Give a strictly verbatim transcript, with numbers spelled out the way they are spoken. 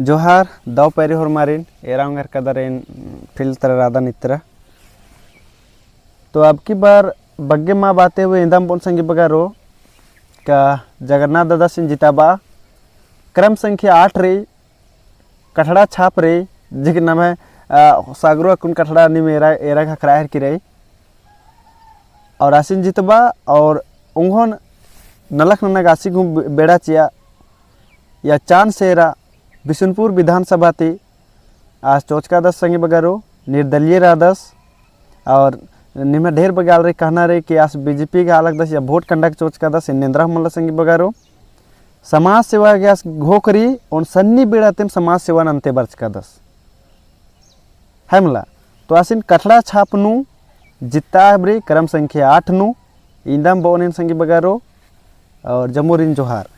जोहार, दव पैरी होरमारिन, एरा ओंगर कदर एन फिल तरा रादा नित्रा। तो अब की बार बग्गे मा बाते हुए इन्दम बओन संगी बगारो, का जगन्नाथ दादासिन जिताबा, क्रम संख्या आठ रई, कठड़ा छाप रई, जिक नम्है, आ, सागरो अक्कुन कठड़ा नीम एरा, एरा ख़क्खरा हेरकी रई। और आसिन जितबा, और ओंगोन नलख ननग आसिक हूँ बे-, बेड़ा चिआ, या chance एरा, बिशुनपुर विधानसभा ती, आस चोचकादस संगी बगारो, निर्दलीय रअदस, और निम्है ढेर बग्गे आलर कहना रई कि आस बीजेपी गे आलगदस या vote कंडा गे चोचकादस, एन एन्दरा हूँ मल्ला संगी बगारो। समाज सेवा गे आस घोख रई, ओन सन्नी बेड़ा तेम समाज सेवा नन्ते बरचकादस। है मला, तो आसिन कठड़ा छाप नू जित्ता बरी क्रम संख्या आठ नू, इन्दम बओन एन संगी बगारो, और जम्मोरिन जोहार।